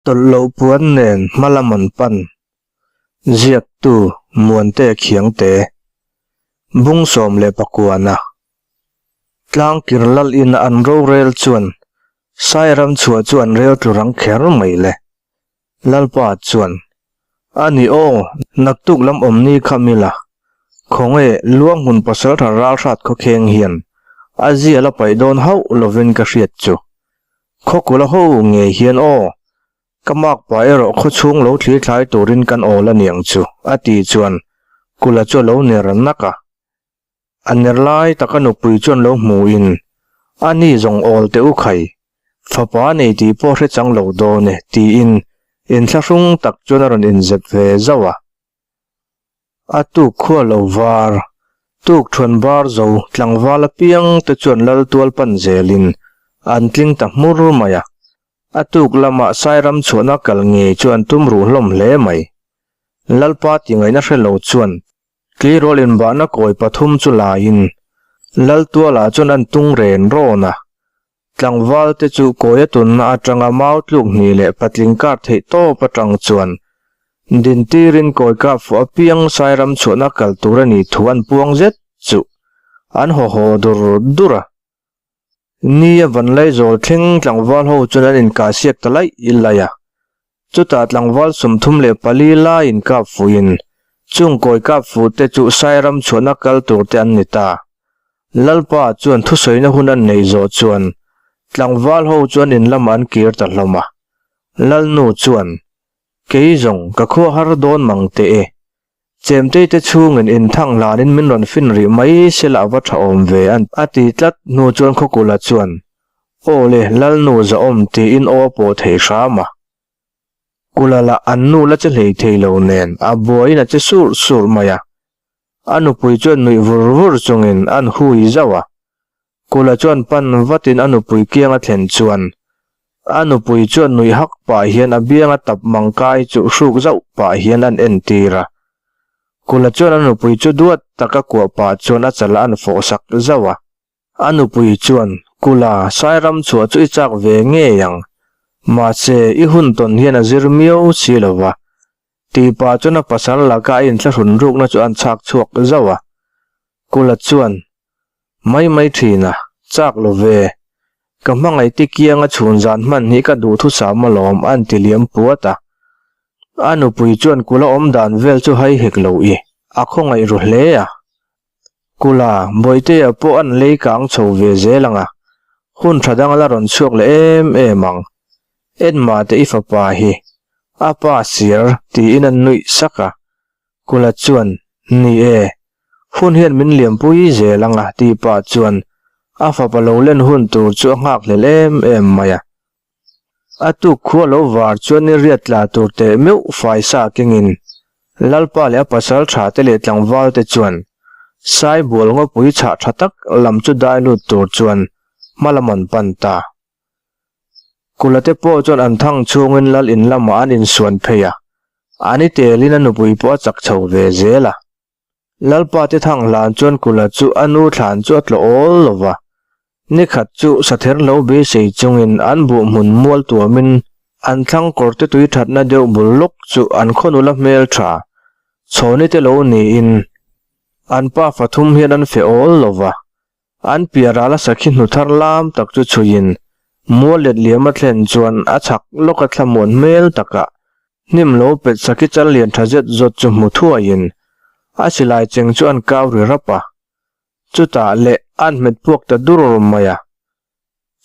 Tawlh loh puan nen hma lam an pan. Ziaktu Muante Khiangte. Bung 19. Tlangkir lal ina an rorel chuan Sairam chhuah chu an rel tlu rang kher mai le. Lalpa chuan, A ni aw, naktuk lam awm ni kha mila. Khawnge Luanghmun pasaltha ralhrat khawkheng hian a zial a paih dawn hauh lovin ka hriat chu. Khawkula ho ngei hian aw, ka makpa erawh khawchhung lo thlir thlai turin kan awl a niang chu, a ti chuan Kula chu a lo ner nak a. A ner lai taka nupui chuan lo hmuhin, A ni zawng awl teh u khai, fapa nei tih pawh hre chang lo dawn e, tiin inthlahrung tak chuan a rawn inzep ve zauh a. A tuk khua lo var, tuk thuan bar zo tlangval apiang te chuan lal tual pan zelin an tling ta hmur mai a. A tuk lamah Sairam chhuahna kal ngei chu an tum ruh hlawm hle mai. Lalpa ti ngaihna hre lo chuan Tleirawl inbahna kawi pathum chu laiin Laltualah chuan an tung ren rawn a. Tlangval te chu kawi a tunna atanga mau tluk hnih leh patling kar theih tawp atang chuan dintirin kawi kap fuh apiang Sairam chhuahna kal tur a nih thu an puang zet chu an haw haw dur dur a. Ni a van Laizawl thleng tlangval ho chuan an inkahsiak ta laih laih a. Chutah tlangval 34 lai inkap fuhin chung kawi kap fuh te chu Sairam chhuahna kal tur te an ni ta. Lalpa chuan thusawina hun an neih zawh chuan tlangval ho chuan in lamah an kir ta hlawm a. Lalnu chuan, Kei zawng ka khua har dawn mang teh e. Chemtei te chhungin inthang hlanin min rawn fin rih mai se lah va tha awm ve an a ti tlat hnu chuan Khawkula chuan, Aw le, Lalnu zahawm tiin aw a pawh thei hram a. Kula lah an nu la che hlei thei lo nen a buaiin a che sur sur mai a. A nupui chuan nuih vur vur chungin an hui zauh a. Kula chuan pan vatin a nupui kiang a thlen chuan a nupui chuan nuih hak pah hian a bianga tap mang kai chu hruk zauh pah hian an entir a. Kula chuan a nupui chu duat taka kuah pah chuan a chal an fawh sak zauh a. A nupui chuan, Kula, Sairam chhuah chu i chak ve ngei ang. Mahse, i hun tawn hian a zir miau si lo va. Tih pah chuan a pasal laka a inthlahrun rukna chu an chhak chhuak zauh a. Kula chuan, Mai mai thin a, chak lo ve. Ka hmangaih ti kianga chhun zan hman hi ka duhthusam alawm a inti liam puat a. A nupui chuan kula awm dan vel chu hai hek lo i, a khawngaih ru hle a. Kula, Bawihtea pawh an lei kang chho ve zel ang a, hun tha dang la rawn chhuak leh em em ang. Enmah te i fapa hi, a pa sir tiin an nuih sak a. Kula chuan, Ni e, hun hian min liampui zel ang a tih pah chuan a fapa lo len hun tur chu a nghak hlel em em mai a. A tuk khua lo var chuan ni riat tla tur teh meuh fai sa kengin Lalpa leh a pasal tha te leh tlangval te chuan Saibual ngawpui chhah tha tak lam chu dai lut tur chuan hma lam an pan ta. Kula te pawh chuan an thang chhungin lal in lamah an insuan phei a, an i telin a nupui pawh a chak chho ve zel a. Lalpa te thang hlan chuan Kula chu a nu thlan chu a tlawh awl lo va, nikhat chu sather lo beisei chungin an buh hmun mual tuamin an thlang kawr te tui thatna deuh bul lawk chu an khaw nula hmel tha chhawni te lo niin an pa fathum hian an feh awl lo va. An piah ral a sakhi hnu thar lam tak chu chhuiin mual let liam a thlen chuan a chhak lawk a thlamuan hmel takah hnim lo pet sakhi chal lian tha zet zawt chu hmu thuaiin a silai cheng chu an kau ri rap a. Chutah leh an hmet puak ta dur mai a.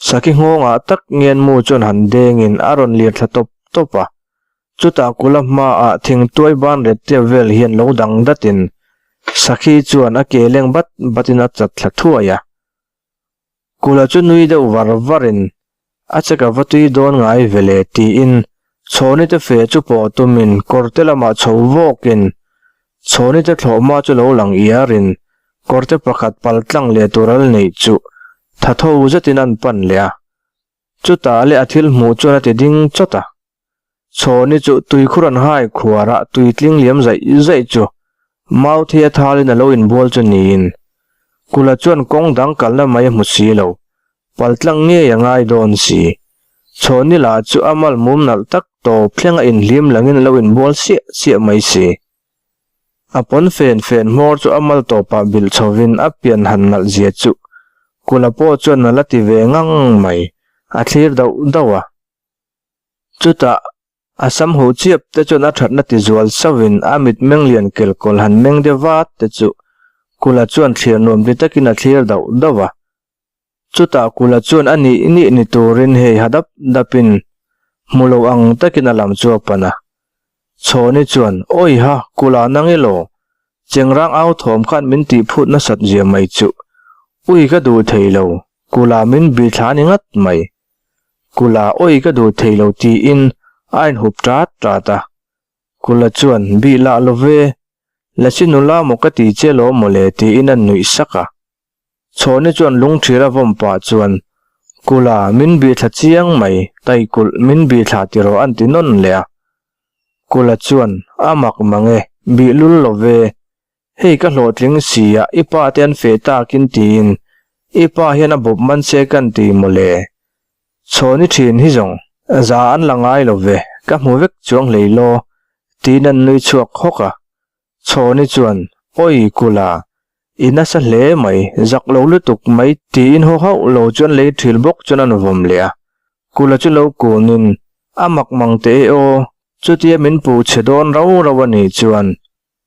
Sakhi nghawngah tak ngen mu chuan han dengin a rawn lir thla tawp tawp a. Chutah kula hmaah thingtuai ban ret tep vel hian lo dang datin Sakhi chuan a ke leng bat batin a chat thla thuai a. Kula chu nui deuh var varin a cheka va tui dawn ngai ve le tiin chhawni te fe chu pawh tumin kawrte lamah chho vawkin chhawni te thlawhma chu lo lang iarin kawrte pakhat pal tlang leh tur al neih chu tha tho zetin an pan leh a. Chutah leh a thil hmuh chuan a ti ding chawt a. Chhawni chu tuikhur an hai khuarah tuitling liam zaih zaih chu Mauthei a thalin a lo inbual chu niin Kula chuan kawng dang kalna mai a hmu si lo, paltlang ngei a ngai dawn si. Chhawni lah chu a mal mum nalh tak tawp thleng a inhlim langin a lo inbual siah siah mai si. A pawn fen fen hmawr chu a mal tawpah bilh chhovin a pian han nalh zia chu Kula pawh chuan a la ti ve ngang mai, a thlir dauh dauh a. Chutah a sam huh chiap te chuan a thatna ti zual sauhin a mit meng lian kelkawl han meng deuh vat te chu Kula chuan thlir nuam ti takin a thlir dauh dauh a. Chutah Kula chuan a nih nih ni turin hei ha dap dapin hmu lo ang takin a lam chu a pan a. Chhawni chuan, Awi ha, Kula nang i law? Chengrang au thawm khan min tih phut nasat zia mai chuh. Ui ka duh thei lo, Kula min bi thla ni ngat mai. Kula awi ka duh thei lo tiin a inhup ṭat ṭat a. Kula chuan, Bih lah lo ve, Lasi nula maw ka ti che law mawle tiin a nuih sak a. Chhawni chuan lungthir a vawm pah chuan, Kula, min bih thla chiang mai, Taikulh, min bih thla tiraw an ti nawn leh a. Kula chuan, A mak mang e, bih lul lo ve. Hei ka hlawhtling si a, i pa te an feh takin tiin, i pa hian a bawp man che kan ti mawle. Chhawni thin hi zawng, za an la ngai lo ve, ka hmu vek chuang hlei law, tiin an nui chhuak hawk a. Chhawni chuan, Awi Kula, i nasa hle mai, zak lo lutuk mai tiin haw hauh lo chuan lei thil bawk chuan an vawm leh a. Kula chu lo kunin, A mak mang teh e aw, chutia min puh chhe dawn rau rau a nih chuan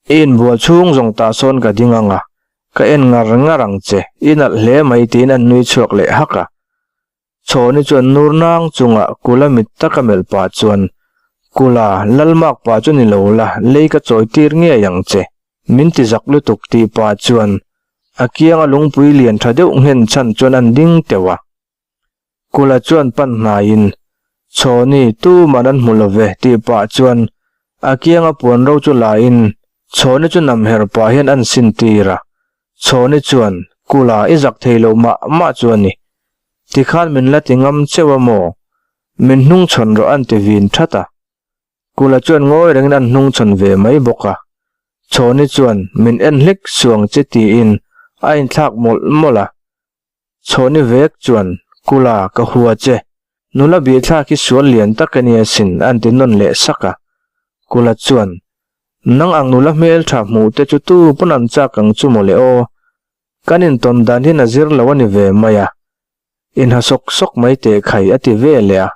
I inbual chhung zawng tah sawn ka ding ang a, ka en ngar ngar ang che, i nalh hle mai tiin an nui chhuak leh hak a. Chhawni chuan nur nang chungah Kula mit taka melh pah chuan, Kula, Lalmak pah chu ni lo la, lei ka chawi tir ngei ang che, min ti zak lutuk tih pah chuan a kianga lungpui lian tha deuh nghen chhan chuan an ding teuh a. Kula chuan pan hnaiin, Chhawni, tuman an hmu lo ve, tih pah chuan a kianga puan ro chu lain Chhawni chu nam her pah hian an sin tir a. Chhawni chuan, Kula, i zak thei lo mah mah chu a ni. Tikhan min la ti ngam cheu a maw? Min hnung chhawn rawh an ti vin that a. Kula chuan ngawi rengin an hnung chhawn ve mai bawk a. Chhawni chuan, Min en hlek suang che tiin a inthlak mawlh mawlh a. Chhawni vek chuan, Kula, ka hua che. Nula bihthlak hi sual lian tak a nia sin, an ti nawn leh sak a. Kula chuan, Nang ang nula hmeltha hmuh te chu tu pawn an chak ang chu mawle aw. Kan intawn dan hian a zir lo a ni ve mai a. Inha sawk sawk mai teh khai a ti ve leh a.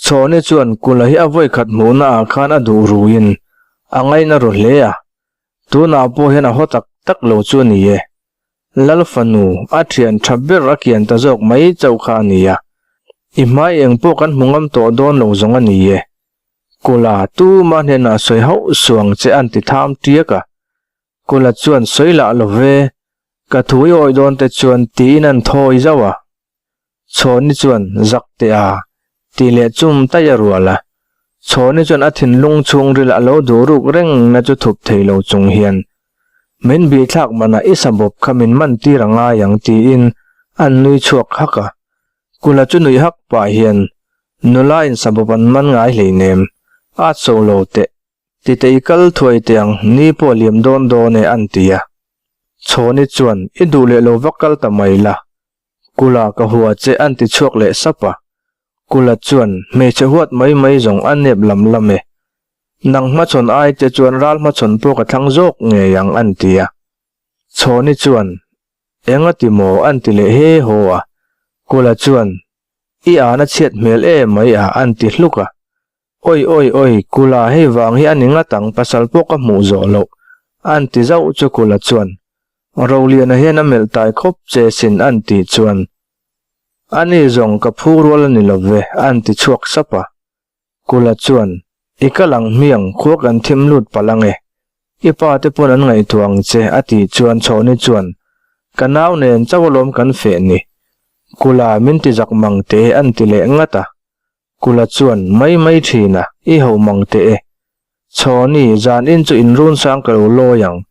Chhawni chuan Kula hi a vawikhat hmuhna ah khan a duh ruin a ngaina ru hle a. Tunah pawh hian a haw tak tak lo chu a ni e. Lal fanu, a thian tha ber a kian ta zawk mai chauh kha a ni a. I hmai eng pawh kan hmu ngam tawh dawn lo zawng a ni e. Kula, tuma hnenah sawi hauh suang che an ti tham tiak a. Kula chuan sawi lah lo ve, ka thu i awih dawn te chuan tiin an thawi zauh a. Chhawni chuan zak teh a, tih leh chum taih a rual a. Chhawni chuan a thinlung chhungril a lo duh ruk reng na chu thup thei lo chung hian, Min bihthlak manah i sabawp kha min man tir a ngai ang tiin an nui chhuak hak a. Kula chu nuih hak pah hian, Nula in sabawp an man ngai hleinem, at so lo teh. Tite i kal thuai teh ang, ni pawh liam dawn dawn e an ti a. Chhawni chuan, I duh leh lo va kal ta mai la, Kula ka hua che an ti chhuak leh sap a. Kula chuan, Hmeichhe huat mai mai zawng a nep lam lam e. Nang hmachhawn ai che chuan ral hmachhawn pawh ka thlang zawk ngei ang an ti a. Chhawni chuan, Eng a ti maw an ti leh he haw a. Kula chuan, I an a chhiat hmel e mai a an ti hluk a. Oi oi oi, Kula hei vang hi a ni ngat ang pasal pawh ka hmuh zawh loh an ti zauh chu Kula chuan Roliana hian a melh tai khawp che sin an tih chuan Ani zawng ka phu rual a ni lo ve an ti chhuak sap a. Kula chuan I kal ang hmiang khua kan thim lut palh ang e. I pa te pawn an ngaihtuah ang che a tih chuan Chhawni chuan Ka nau nen chauh alawm kan feh ni. Kula min ti zak mang teh an ti leh ngat a. Kula chuan mai mai thin a, i ho mang teh e. Chhawni, zan in chu in run sang ka lo lawi ang,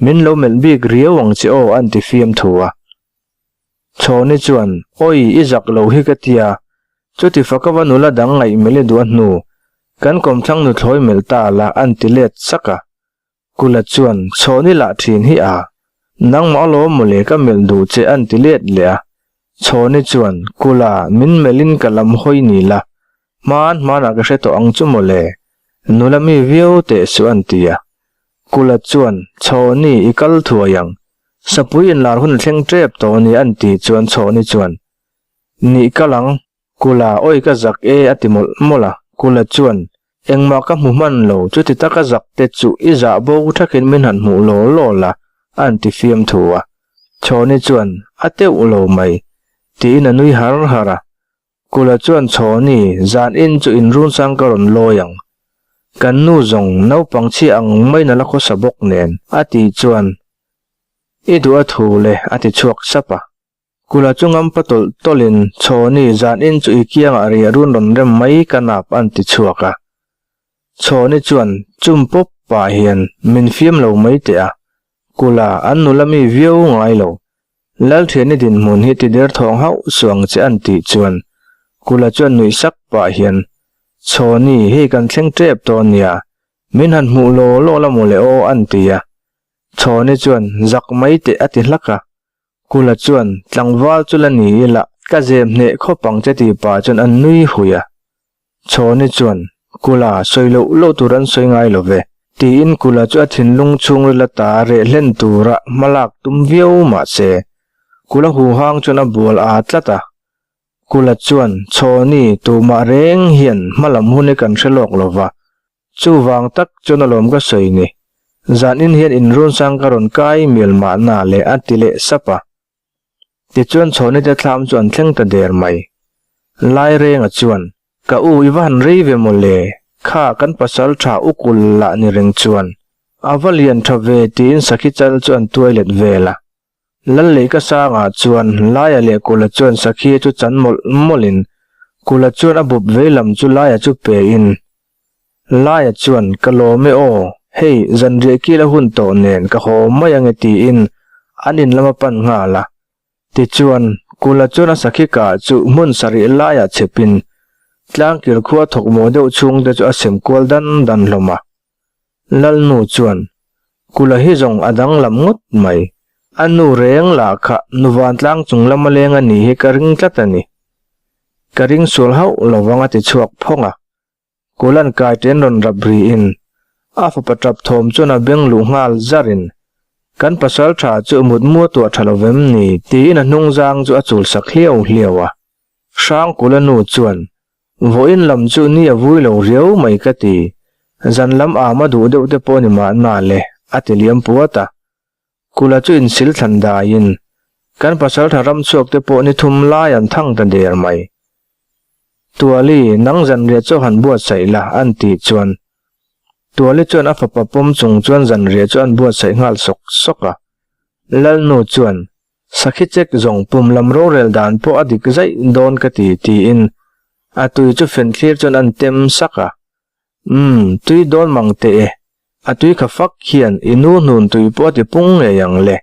min lo melh bik riau ang che aw an ti fiam thu a. Chhawni chuan, Awi, i zak lo hi ka tia, chuti faka va nula dang ngaih melh i duh a hnu, kan kawmthlang nuthlawi melh ta la an ti let sak a. Kula chuan, Chhawni lah thin hi a, nangmah alawm mawle ka melh duh che an ti let leh a. Chhawni chuan, Kula, min melhin ka lam hawi ni la. Hman hmanah ka hre tawh ang chu mawle, nula mi viau teh suh an ti a. Kula chuan, Chhawni, i kal thuai ang. Sapui inlar hun a thleng tep tawh a ni an ti chuan Chhawni chuan, Nih kal ang, Kula, awi ka zak e a ti mawlh mawlh a. Kula chuan, Engmah ka hmu hman lo, chuti taka zak te chu i zah bo thakin min han hmuh law law la an ti fiam thu a. Chhawni chuan, A teuh lo mai, tiin a nui har har a. Kula chuan Chhawni, zan in chu in runsang ka rawn lawi ang. Kan nu zawng naupang chhia ang maiin a la khawsa bawk nen, a ti chuan, I duh a thu le, a ti chhuak sap a. Kula chu ngampa tawlh tawlhin, Chhawni, zan in chu i kiangah riah run rawn rem mai ka nap, an ti chhuak a. Chhawni chuan, Chum pawp pah hian min fiam lo mai teh a. Kula, an nula mi viau ngai lo. Lalthiani dinhmun hi ti der thawng hauh suang che an tih chuan Kula chuan nuih sak pah hian, Chhawni, hei kan thleng tep tawh nia, min han hmuh law law la maw le aw an ti a. Chhawni chuan, Zak mai teh a ti hlak a. Kula chuan, Tlangval chu la ni ila, ka zem hneh khawp ang che tih pah chuan an nui hui a. Chhawni chuan, Kula, sawi loh loh tur an sawi ngai lo ve, tiin Kula chu a thinlung chhungril ata reh hlen tura hmalak tum viau mah se, Kula huhang chuan a bual aa tlat a. Kula chuan, Chhawni, tumah reng hian hmalam hun hi kan hre lawk lo va, chuvang tak chuan alawm ka sawi ni, zanin hian inrunsang ka rawn kai mial mahna le a ti leh sap a. Tichuan Chhawnite thlam chu an thleng ta der mai. Lairenga chuan, Ka u i va han rei ve maw le, kha kan pasal tha u kul lah ni reng chuan a va lian tha ve tiin sakhi chal chu an tuai let vel a. Lalleika sangah chuan Laia leh Kula chuan sakhi chu chan mawlh mawlhin Kula chuan a bup vei lam chu Laia chu pe in Laia chuan, Ka lawm e aw, hei zanriah kil a hun tawh nen ka haw mai ange tiin an in lam a pan nghal a. Tichuan, Kula chuan a sakhi kah chu hmun sarih laiah chhepin tlangkir khua thawk maw deuh chhungte chu a sem kual dan dan hlawm a. Lalnu chuan, Kula hi zawng a danglam ngawt mai, a nu reng lah kha nu vantlang chung lama leng a nih hi ka ring tlat a ni. Ka ring sual hauh lovang a ti chhuak phawng a. Kulan kai ten rawn rap riin a fapa tap thawm chuan a beng luh nghal zarin, Kan pasal tha chu mut mua tuah tha lo vem ni? tiin a hnung zang chu a chul sak hliau hliau a. Hrangkula nu chuan, Vawiin lam chu ni a vui lo riau mai ka ti, zan lam am a duh deuh te pawh ni mahna le, a ti liam puat a. Kula chu insil thlan daiin, kan pasaltha ram chhuak te pawh ni thum lai an thang ta der mai. Tuali, nang zanriah chu han buatsaih la, an tih chuan. Tuali chuan a fapa pawm chung chuan zanriah chu an buatsaih nghal sawk sawk a. Lalnu chuan, Sakhi chek zawng pum lam rorel dan pawh a dik zaih dawn ka ti, tiin a tui chu fenthlir chuan an tem sak a. Umm, tui dawn mang teh e. A tui kha fak hian i nu hnun tui pawh a ti pung ngei ang le,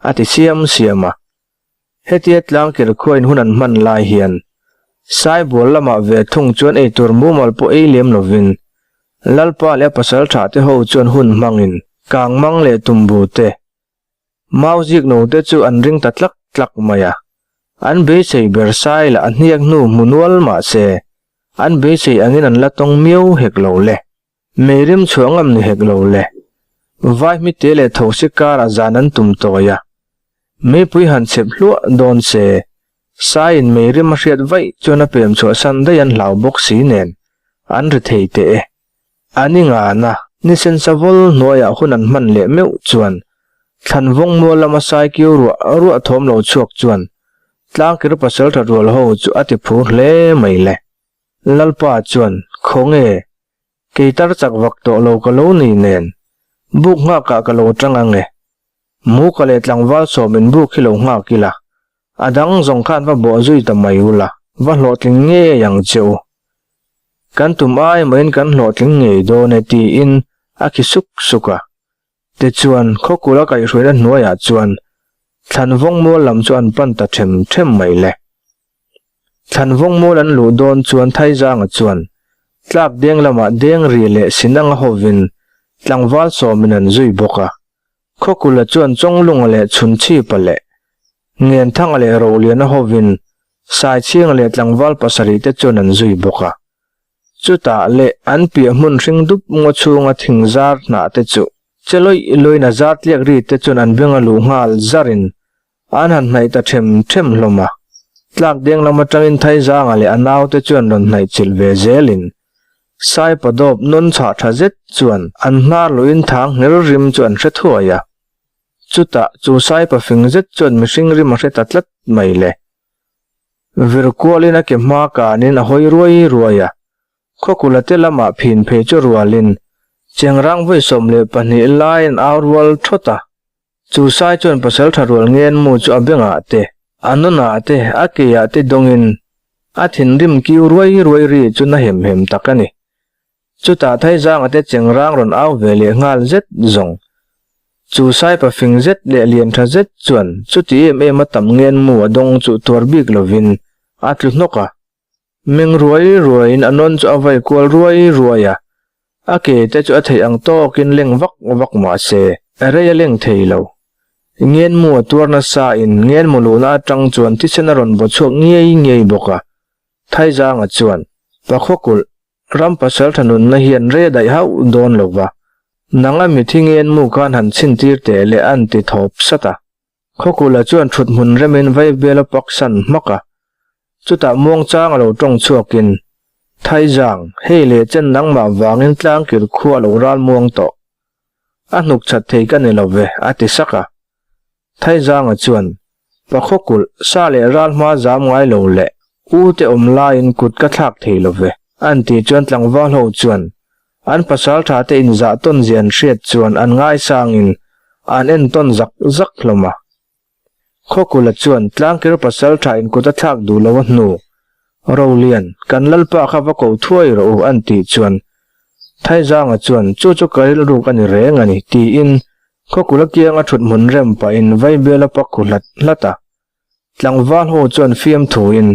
a ti siam siam a. Hetia tlangkir khuain hun an hman lai hian Saibual lamah ve thung chuan eitur mumal pawh ei lem lovin Lalpa leh a pasal tha te ho chuan hun hmangin Kangmang leh Tumbu te Mau zik no te chu an ring ta tlak tlak mai a. An beisei ber sai lah a hniak hnu hmu nual mah se an beisei angin an la tawng miau hek lo le. Mei rim chhuah ngam ni hek lo le. Vai hmite leh thosi karah zan an tum tawi a. Meipui han chhep hluah dawn se, Saiin mei rim a hriat vaih chuan a pem chhuah san daih an hlau bawk si nen, an ri thei teh e. An i ngana, nisen savol hnuaiah hun an hman leh meuh chuan, Thlanvawng mual lama sai kiu ruah ruah thawm lo chhuak chuan tlangkir pasaltha rual ho chu a ti phur hle mai le. Lalpa chuan, Khawnge, Kei tar chak vak tawh lo ka lo ni nen, buk nghakah ka lo tang ang e. Muka leh tlangval sawmin buk hi lo nghak ila, a dang zawng khan va bawh zui ta mai ula, va hlawhtling ngei ang che u. Kan tum ai mahin kan hlawhtling ngei dawn e tiin a khi suk suk a. Tichuan, khawkul a kaihhruaina hnuaiah chuan Thlanvawng mual lam chu an pan ta them them mai le. Thlanvawng mual an luh dawn chuan Thaizanga chuan tlak deng lamah deng ri leh sinanga hovin tlangval sawmin an zui bawk a. Khawkula chuan Chawnglunga leh Chhunchhipa leh Ngenthanga leh Rohliana hovin Saichhinga leh tlangval pasarih te chuan an zui bawk a. Chutah leh an piah hmun hring dup ngaw chhunga thing zar hnah te chu che lawih lawin a zar tliak ri te chuan an beng a luh nghal zarin an han hnaih ta them them hlawm a. Tlak deng lam atangin Thaizanga leh a naute chuan rawn hnaih chilh ve zelin Saipadawp nawn chhah tha zet chuan an hnar luhin thang ngher rim chu an hre thuai a. Chutah chu Saipa fing zet chuan mihring rim a hre ta tlat mai le. Vir kualin a ke hma kanin a hawi ruai ruai a, Khawkula te lamah phin phei chu rualin Chengrang vawi 12 lai an au rual thawt a. Chu sai chuan pasal tha rual ngen mu chu a bengah te, a nunah te, a keah te dawngin a thinrim kiu ruai ruai ri chu na hem hem tak a ni. Chutah Thaizanga te chengrang rawn au ve leh nghal zet zawng. Chu saipa fing zet leh lian tha zet chuan chuti em em a tam ngen mu a dawng chu tuar bik lovin a tlu hnawk a. Meng ruai ruaiin a nawn chu a vai kual ruai ruai a, a ke te chu a theih ang tawkin leng vak vak mah se a rei a leng thei lo. Ngen mu a tuar nasa in ngen mu luhna atang chuan thisen a rawn baw chhuak ngei ngei bawk a. Thaizanga chuan, Pakhaw kulh, Ram pasal tha nunna hian rei a daih hauh dawn lo va, nang a mithi ngen mu khan han chhintir teh le an ti thawp sat a. Khawkula chuan thut hmun remin vaibel a pak san hmak a, chutah muangchang a lo tawng chhuakin, Thaizang, hei leh chen nangmah vangin tlangkir khua a lo ral muang tawh. A hnuk chat thei ka ni lo ve, a ti sak a. Thaizanga chuan, Pa khawkulh, sa leh ral hma zam ngai lo le, u te awm laiin kut ka thlak thei lo ve, an tih chuan tlangval ho chuan an pasal tha te inzah tawn zia an hriat chuan an ngaisangin an en tawn zak zak hlawm a. Khawkulha chuan tlangkir pasal tha in kut a thlak duh lo a hnu, Rolian, kan lalpa kha va ko thuai rawh u an tih chuan Thaizanga chuan chu chu ka rilruk a ni reng a ni tiin Khawkul a kianga thut hmun rem pahin Vaibel a pak khu hlat hlat a. Tlangval ho chuan fiamthuin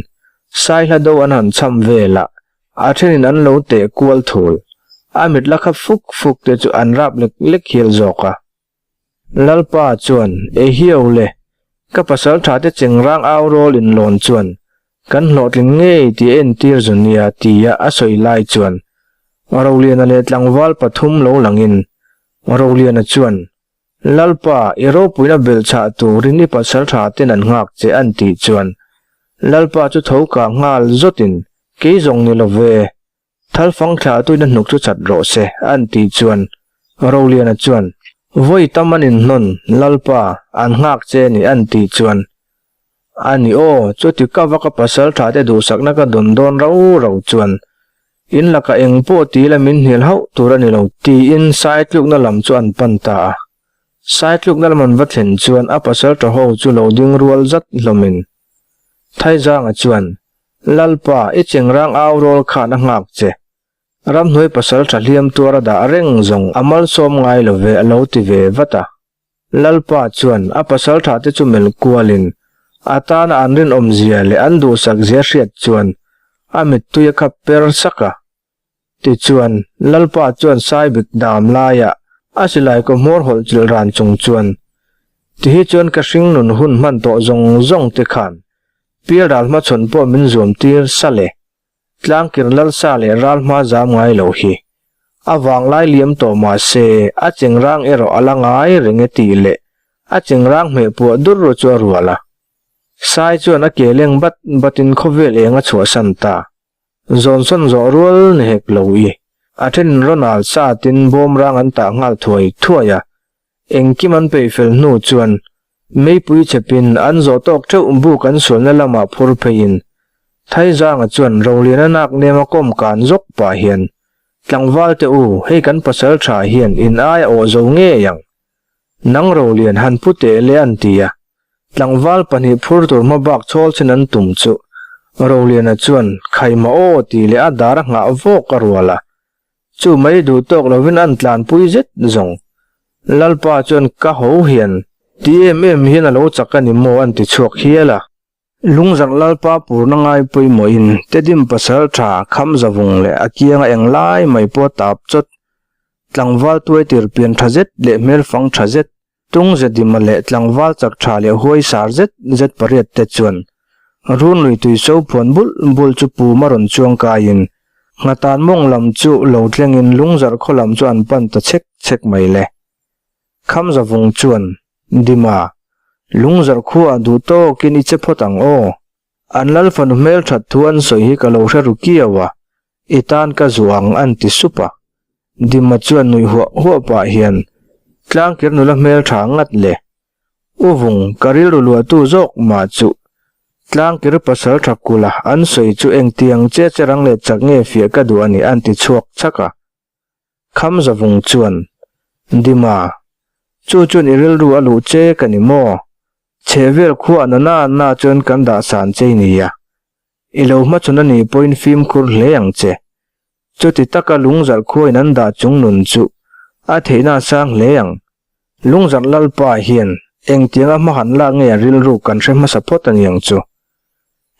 Saihla do an han cham vel a, a thenin an lo teh kual thul. A mit la kha fuk fuk te chu an rap lek lek hial zawk a. Lalpa chuan, Ehiau le, ka pasal tha te chengrang au rawl inlawn chuan kan hlawhtling ngei tih a entir zu nia tia a sawi lai chuan Roliana leh tlangval pathum lo langin Roliana chuan, Lalpa, i ropuina belh chhah turin i pasal tha ten an nghak che an tih chuan Lalpa chu tho kah nghal zawtin, Kei zawng ni lo ve, Thalfang thla tuina hnuk chu chat rawh se an tih chuan Roliana chuan, Vawi tam an inhnawn, Lalpa, an nghak che ni an tih chuan A ni aw, chuti ka va ka pasal tha te duhsakna ka dawn dawn rau rau chuan in lakah eng pawh ti ila min hnial hauh tur a ni lo tiin Saitlukna lam chu an pan ta a. Saitlukna lam an va thlen chuan a pasal tha ho chu lo ding rual zat hlawmin Thaizanga chuan, Lalpa, i chengrang au rawl khan a nghak che. Ramhnuai pasal tha hliam tuar a dah reng zawng a malsawm ngai lo ve a lo ti ve vat a. Lalpa chuan a pasal thate chu melh kualin a tana an rinawmzia leh an duhsakzia hriat chuan a mittui a khap per sak a. Tichuan, Lalpa chuan Saibik dam laiah a silai kaw hmawr hawlh chilh ran chung chuan, Tihi chuan ka hring nun hun hman tawh zawng zawng te khan pialral hmachhawn pawh min zuam tir sa le. Tlangkir lalsa leh ral hma zam ngai lo hi a vanglai liam tawh mah se a chengrang erawh a la ngai reng e tih leh a chengrang hmeh puah dur ru chu a rual a. Sai chuan a ke leng bat batin khawvel eng a chhuahsan ta. Zawnsawn zawh rual ni hek lo i. A thenin Ronald satin bawmrang an tah nghal thuai thuai a. Engkim an peih fel hnu chuan meipui chhepin an zawh tawk theuh buk an sualna lamah phur pheiin Thaizanga chuan Roliana nak nema kawm kan zawk pah hian Tlangval te u, hei kan pasal tha hian in ai a awh zo ngei ang. Nang Rolian han pu teh le an ti a. Tlangval pahnih phur tur hma bak chhawl chin an tum chu Roliana chuan Khaima aw tih leh a dar a nghah vawk a rual a. Chu mai duh tawk lovin an tlanpui zet zawng. Lalpa chuan ka ho hian ti em em hian a lo chak a ni maw an ti chhuak hial a. Lungzarh Lalpa purna ngai pawimawhin Tedim pasal tha kham zavung leh a kianga eng lai mai pawh tap chawt. Tlangval tuai tir pian tha zet leh hmelfang tha zet Tungzedima leh tlangval chak tha leh huai sar zet zet pariat te chuan Runlui tui so phuan bulh bulh chu pum a rawn chuang kaiin Nghatan mawng lam chu lo tlengin Lungzarh khaw lam chu an pan ta chhek chhek mai le. Khamzavung chuan, Dima, Lungzarh khuaah duh tawkin i che phawt ang aw. An lal fanu hmelthat thu an sawi hi ka lo hre ru kiau a, i tan ka zuah ang an ti sup a. Dima chuan nuih huah huah pah hian, Tlangkir nula hmeltha ngat le. U vung, ka rilru luahtu zawk mah chuh. Tlangkir pasal tha kula an sawi chu engtiang che che rang leh chak nge fiah ka duh a ni an ti chhuak chhak a. Khamzavung chuan, Dima, chu chuan i rilru a luh che ka ni maw? Chhehvel khuah na na na chuan kan dah san chei nia. I lo hmachhawn a nih pawhin fimkhur hle ang che. Chuti taka lungzarh khuain an dah chung nun chu a theihna a sang hle ang. Lungzarh Lalpa hian engtianga hma han lak nge a rilru kan hre hmasa phawt a niang chu.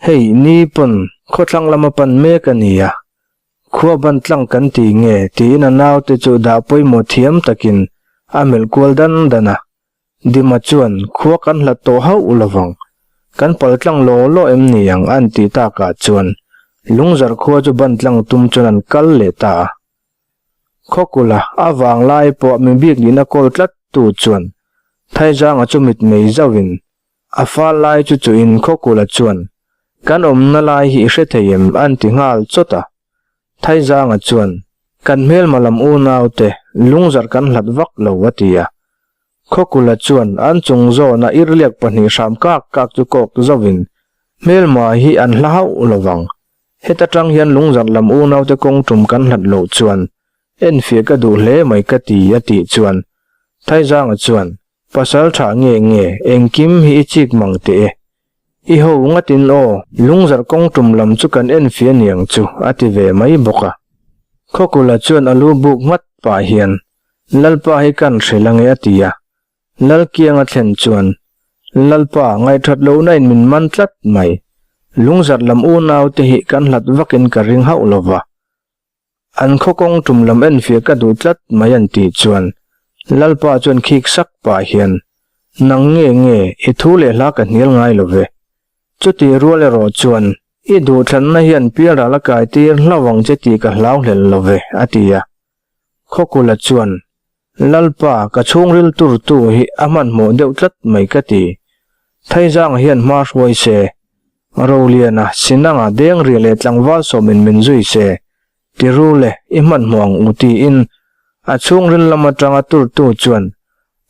Hei, ni pawn khawthlang lama pan mek a nia. Khua ban tlang kan ti nge tiin a naute chu dah pawimawh thiam takin a melh kual dan dan a. Dima chuan khua kan hlat tawh hauh lovang, kan pal tlang law law em ni ang an tih takah chuan Lungzarh khua chu ban tlang tum chuan an kal leh ta a. Khawkula a vang lai pawh mi bik nihna kawl tlat tu chuan Thaizanga chu mitmei zauhin a fal lai chu chuhin Khawkula chuan kan awmna lai hi i hre thei em an ti nghal chawt a. Thaizanga chuan kan hmelma lam unaute Lungzarh kan hlat vak lo a ti a. Khawkula chuan an chung zawna irliak pahnih hram kak kak chu kawk zauhin, Hmelma hi an hla hauh lovang. Heta tang hian lungzarh lam unaute kawng tum kan hlat loh chuan enfiah ka duh hle mai ka ti a tih chuan Thaizanga chuan, Pasal tha nge nge, engkim hi i chik mang teh e. I ho ngatin aw, lungzarh kawng tum lam chu kan enfiah niang chu a ti ve mai bawk a. Khawkula chuan a lu buk nghat pah hian, Lalpa hi kan hrilh ange a ti a. Lalkiang a thlen chuan, Lalpa, ngaihthat lohna in min man tlat mai. Lungzarh lam unau te hi kan hlat vakin ka ring hauh lo va. An khaw kawng tum lam enfiah ka duh tlat mai an tih chuan, Lalpa chuan khik sak pah hian, Nang nge nge, i thu leh hla ka hnial ngai lo ve. Chutih rual erawh chuan, i duhthlanna hian pialral a kai tir hlauh ang che tih ka hlau hlel lo ve, a ti a. Khawkula chuan, Lalpa, ka chhungril turtu hi a hmanhmawh deuh tlat mai ka ti. Thaizanga hian hma hruai se, Roliana, Sinanga, Dengria leh tlangval sawmin min zui se, ti ru le, i hmanhmawh ang u tiin a chhungril lam atanga turtu chuan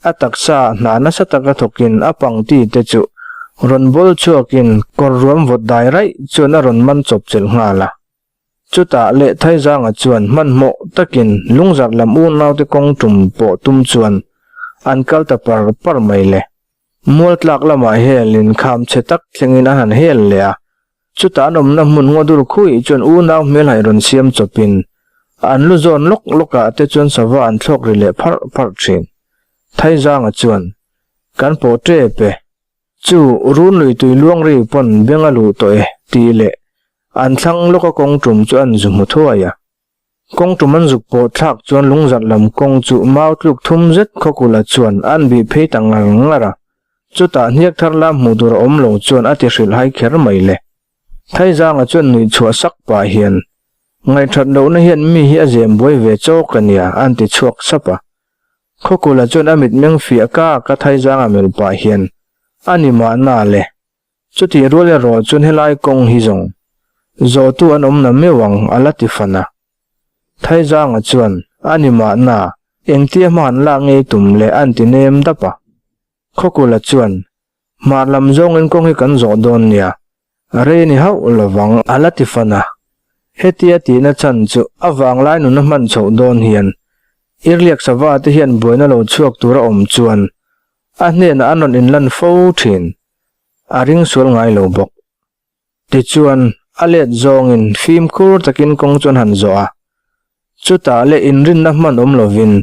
a taksa hna nasa taka thawkin a pangti te chu rawn bawl chhuakin kawr ruam vawt dai raih chuan a rawn man chawp chelh nghal a. Chutah leh Thaizanga chuan hmanhmawh takin Lungzarh lam unaute kawng tum pawh tum chuan an kal ta par par mai le. Mualtlak lamah helin kham chhe tak thlengin an han hel leh a, chutah an awmna hmun ngaw dur khuih chuan unau hmelhai rawn siam chawpin an lu zawn lawk lawkah te chuan sava an thlawk ri leh pharh pharh thin. Thaizanga chuan, Kan pawh tep e. Chu runlui tui luang ri pawn beng a luh tawh e tih leh an thlang lawka kawng tum chu an zu hmu thuai a. Kawng tum an zuk pawh thlak chuan lungzarh lam kawng chu mau tluk thum zet khawkula chuan an bih phei ta ngar ngar a. Chutah hniak thar lam hmuh tur a awm lo chuan a ti hrilh hai kher mai le. Thaizanga chuan nuih chhuah sak pah hian, Ngaihthat lohna hian mi hi a zem buai ve chawk a nia an ti chhuak sap a. Khawkula chuan a mitmeng fiah kak a Thaizanga melh pah hian, A ni mahna le. Chutih rual erawh chuan helai kawng hi zawng zawhtu an awm na meuh ang a la ti fan a. Thaizanga chuan a ni mahna engtia hma han lak ngei tum leh an ti nem dap a. Khawkula chuan hmar lam zawngin kawng hi kan zawh dawn nia, rei ni hauh lovang a la ti fan a. Hetia tihna chhan chu a vanglai nuna hman chhoh dawn hian Irliak sava te hian buaina lo chhuak tur a awm chuan a hnenah an rawn inlan fo thin. A ring sual ngai lo bawk. Tichuan, a let zawngin fimkhur takin kawng chuan han zawh a. Chutah leh inrinna hman awm lovin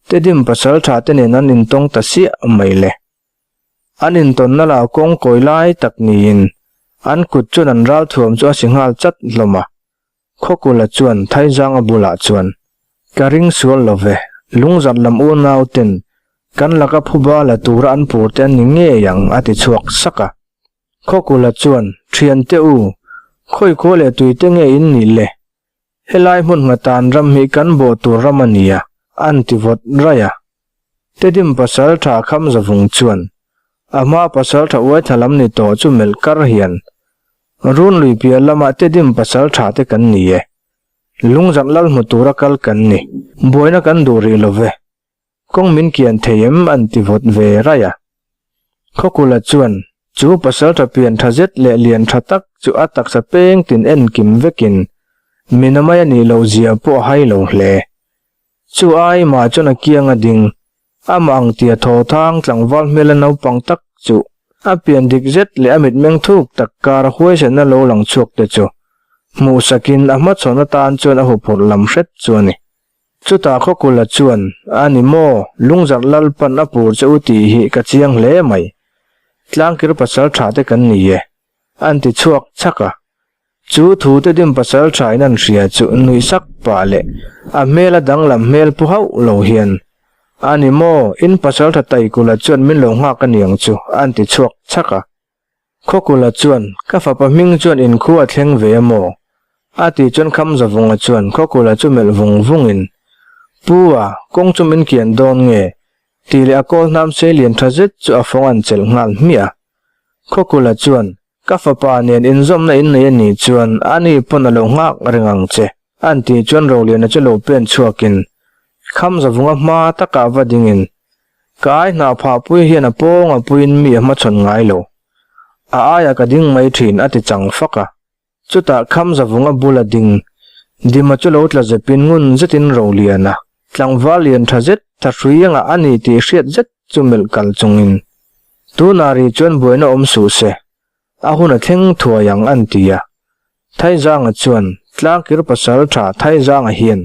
Tedim pasal tha te nen an intawng ta siah mai le. An intawnna lah kawng kawi lai tak niin an kut chuan an ralthuam chu a si nghal chat hlawm a. Khawkula chuan Thaizanga bulah chuan, Ka ring sual lo ve, Lungzarh lam unau ten kan laka phuba la tura an pur te an ni ngei ang a ti chhuak sak a. Khawkula chuan, Thiante u, khawi khua leh tui te nge in nih le? Helai hmun nghatan ram hi kan bawh tur ram a nia, an ti vawt raih a. Tedim pasaltha Khamzavung chuan a hma pasaltha uaithla lam ni tawh chu melh kar hian, Runlui piah lamah Tedim pasaltha te kan ni e. Lungzarh lal hmu tura kal kan ni. Buaina kan duh rih lo ve. Kawng min kian thei em an ti vawt ve raih a. Khawkula chuan chu pasaltha pian tha zet leh lian tha tak chu a taksa peng tin en kim vekin mina mai a nih loh zia pawh a hai lo hle. Chu ai mah chuan a kiang a ding, amah ang tia thaw thang tlangval hmela naupang tak chu a pian dik zet leh a mitmeng thuk tak kar huaisenna lo lang chhuak te chu hmuhsakin a hmachhawn atan chuan a huphurh lam hret chu a ni. Chutah Khawkula chuan, A ni maw, Lungzarh Lalpan a pur che u tih hi ka chiang hle mai. Tlangkir pasal tha te kan ni e, an ti chhuak chhak a. Chu thu te dim pasal tha in an hria chu nuih sak pah leh a hmel a danglam hmel pu hauh lo hian, A ni maw, in pasal tha Taikula chuan min lo nghak a niang chu, an ti chhuak chhak a. Khawkula chuan, Ka fapa hming chuan inkhua a thleng ve a maw? A tih chuan Khamzavunga chuan Khawkula chu melh vung vungin, Pu a, kawng chu min kian dawn nge? tih leh a kawl hnam sei lian tha zet chu a fawng an chelh nghal hmiah a. Khawkula chuan, Ka fapa nen inzawmna in nei a nih chuan ani pawn a lo nghak reng ang che, an tih chuan Roliana chu lo pen chhuakin Khamzavunga hma takah va dingin, Ka ai hnah phah pui hian a pawng a puiin mi a hmachhawn ngai lo. A aiah ka ding mai thin a ti chang fak a. Chutah Khamzavunga bula ding Dima chu lo tla zepin ngun zetin Rolian a tlangval lian tha zet tha hrui angah a ni tih hriat zet chu melh kal chungin tunah rih chuan buaina awm suh se, a hun a thleng thuai ang an ti a. Thaizanga chuan tlangkir pasal tha Thaizanga hian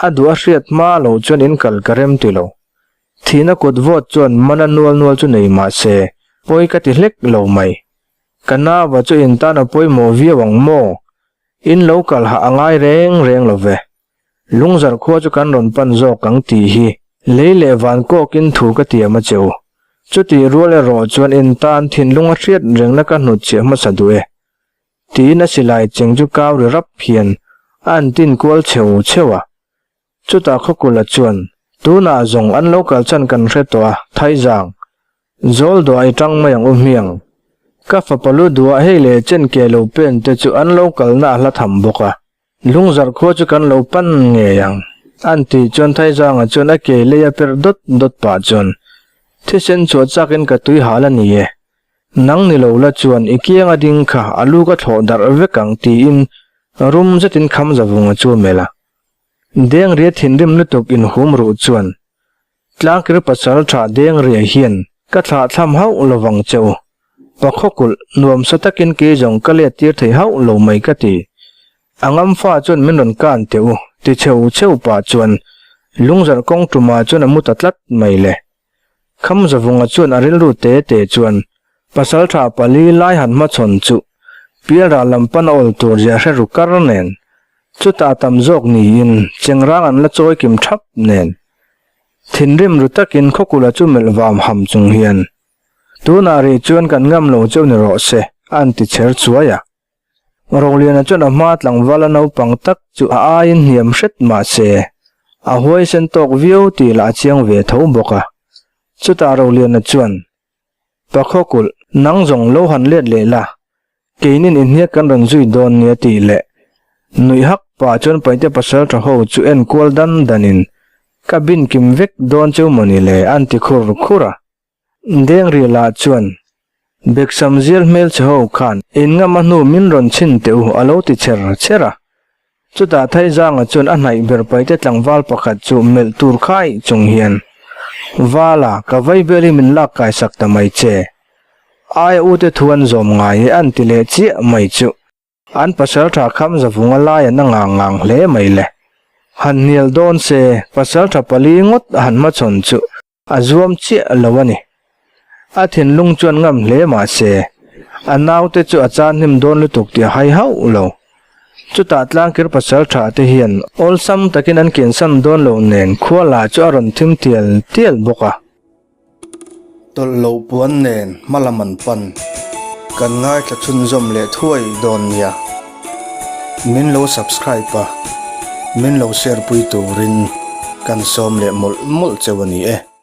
a duh a hriat hma loh chuan in kal ka rem ti lo. Thihna kut vawt chuan mana nual nual chu nei mah se pawi ka ti hlek lo mai. Ka nava chu in tan a pawimawh viau ang maw? In lo kal hah a ngai reng reng lo ve. Lungzarh khua chu kan rawn pan zawk ang tih hi lei leh van kawkin thu ka tiam a che u. Chutih rual erawh chuan in tan thinlung a hriat rengna ka hnutchhiah hmasa duh e. Tiin a silai cheng chu kau ri rap hian a an tin kual cheu cheu a. Chutah Khawkula chuan, Tunah zawng an lo kal chan kan hre tawh a, Thaizang. Zawl duah i tang mai ang u hmiang. Ka fapa lu duah hei leh chen ke lo pen te chu an lo kalna a hla tham bawk a. Lungzarh khua chu kan lo pan ngei ang. An tih chuan Thaizanga chuan a ke lei a perh dawt dawt pah chuan, Thisen chhuah chakin ka tui hal a ni e. Nang ni lo la chuan i kianga ding kha a lu ka thlawh darh vek ang tiin rum zetin Khamzavunga chu a melh a. Dengria thinrim lutuk inhum ruh chuan Tlangkir pasal tha Dengria hian ka thlah thlam hauh lovang che u. Pakhaw kulh nuamsa takin kei zawng ka let tir thei hauh lo mai ka ti. A ngam fa chuan min rawn kan teh u, ti cheu cheu pah chuan lungzarh kawng tumah chuan a mu ta tlat mai le. Khamzavunga chuan a rilru te te chuan pasal tha pali lai han hmachhawn chu Pialral lam pan a awl tur zia hre ru kar nen, chutah tam zawk niin chengrang an la chawi kim thap nen. Thinrim ru takin Khawkula chu melh vam ham chung hian, Tunah rih chuan kan ngam lo cheu ni rawh se, an ti chher chuai a. Roliana chuan a hma tlangvala naupang tak chu a aiin hniam hret mah se, a huaisen tawk viau tih lah a chiang ve tho bawk a. Chutah Roliana chuan, Pakhaw kulh, nang zawng lo han let leh la, keinin inhniak kan rawn zui dawn nia tih leh nuih hak pah chuan Paite pasal tha ho chu en kual dan danin ka bin kim vek dawn cheu mawni le an ti khur khur a. Dengriala chuan Beksam zial hmelchhe ho khan in ngam a hnu min rawn chhin teh u a lo ti cher cher a. Chutah Thaizanga chuan a hnaih ber paite tlangval pakhat chu melh tur khai chung hian, Vala, ka vaibel hi min lak kaisak ta mai che. Aia ute thu an zawm ngai e an ti leh chiah mai chu. An pasaltha kham zavunga lai an a ngang ngang hle mai le. Han hnial dawn se, pasaltha pali ngawt a han hmachhawn chu A zuam chiah lo a ni. A thinlung chuan ngam hle mah se, a naute chu a chan hnim dawn lutuk tih a hai hauh lo. Chutah tlangkir pasal tha te hian awlsam takin an kiansan dawn lo nen khua lah chu a rawn thim tial tial bawk a. Tawlh loh puan nen hmalam an pan. Kan ngaithla chhunzawm leh thuai dawn nia. Min lo subscribe a. min lo share pui turin kan sawm leh mawlh mawlh cheu a ni e.